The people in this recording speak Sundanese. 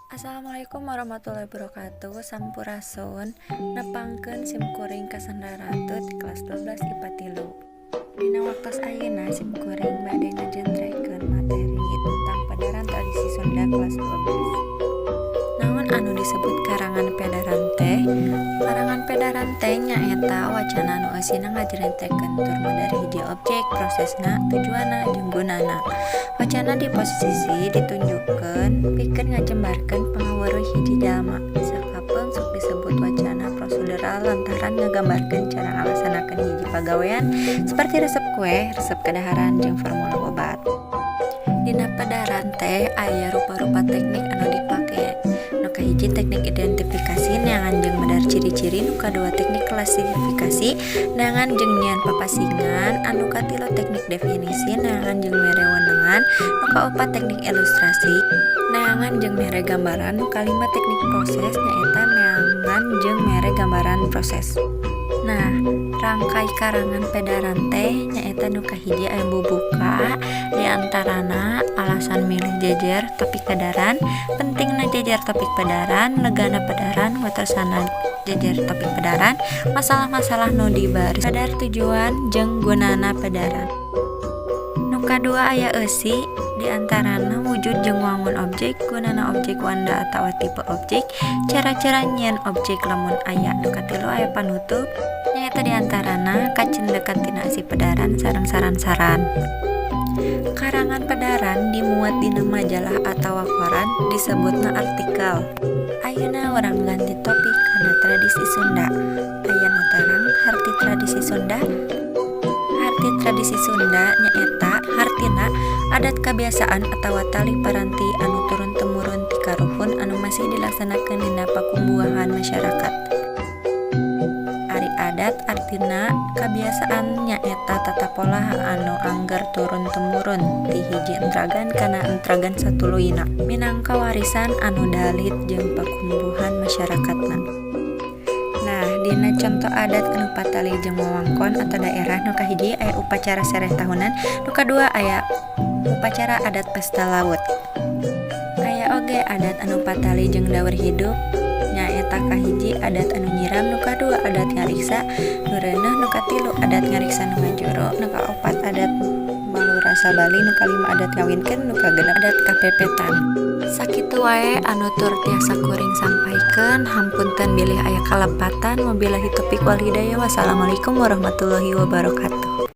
Assalamualaikum warahmatullahi wabarakatuh. Sampurasun. Nepangkeun sim kuring Kasandra Ratu ti kelas 12 IPA 3. Dina waktos ayeuna sim kuring bade ngajentrekeun materi tentang pedaran tradisi Sunda kelas 12. Naon anu disebut karangan pedaran teh? Karangan pedaran teh nyaeta wacana anu eusina ngajentrekeun tur medar hiji objek, prosesna, tujuanna, jeung gunana. Wacana di posisi ditunjukkeun pikeun ngajembarkeun pangaweruh hiji jalma. Sakapeung sok disebut wacana prosedural lantaran ngagambarkeun cara ngalaksanakeun hiji pagawean seperti resep kue, resep kadaharan, jeung formula obat. Dina pedaran teh aya rupa-rupa teknik anu dipake. Nu kahiji, teknik identifikasi, neangan jeung medar ciri-ciri. Nu kadua, teknik klasifikasi, neangan jeung nyieun papasingan. Anu katilu, teknik definisi, neangan jeung mere wewenangan. Nu kaopat, teknik ilustrasi, neangan jeung mere gambaran. Nu kalima, teknik proses, nyaeta neangan jeung mere gambaran proses. Nah, rangkai karangan pedaran teh nyaeta nu kahiji aya bubuka, diantarana alasan milih jejer topik pedaran, pentingna jejer topik pedaran, legana pedaran, watersana jejer topik pedaran, masalah-masalah nu dibaris, kadar tujuan jeung gunana pedaran. Nu kadua aya eusi, diantarana wujud jeung wangun objek, gunana objek, wanda atawa tipe objek, cara-cara nyieun objek lamun aya. Nu katilu aya panutup, nyaeta diantarana kacendekan tina eusi pedaran sareng saran-saran. Karangan pedaran dimuat dina majalah atawa koran disebutna artikel. Ayeuna urang ganti topik kana tradisi Sunda. Aya nu terang harti tradisi Sunda? Harti tradisi Sunda nyaeta hartina adat kabiasaan atawa tali paranti anu turun temurun ti karuhun anu masih dilaksanakeun dina pakumbuhan masyarakat. Ari adat artina kabiasaan, nyaeta tata pola anu angger turun temurun ti hiji entragan kana entragan satuluyna minangka warisan anu dalit jeung pakumbuhan masyarakatna. Nah, dina conto adat anu patali jeung wewengkon atau daerah, nu kahiji aya upacara sereh tahunan, nu kadua aya upacara adat pesta laut. Aya oge adat anu patali jeung daur hidup, nyaeta kahiji adat anu nyiram, nu kadua adat ngariksa nu reuneuh, nu katilu adat ngariksa nu ngajuru, nu kaopat adat malurasa bali, nu kalima adat ngawinkeun, nu kagenep adat kapepetan. Sakitu wae anu tur tiasa kuring sampaikeun. Hapunten bilih aya kalepatan. Wabillahi taufik wal hidayah, wassalamualaikum warahmatullahi wabarakatuh.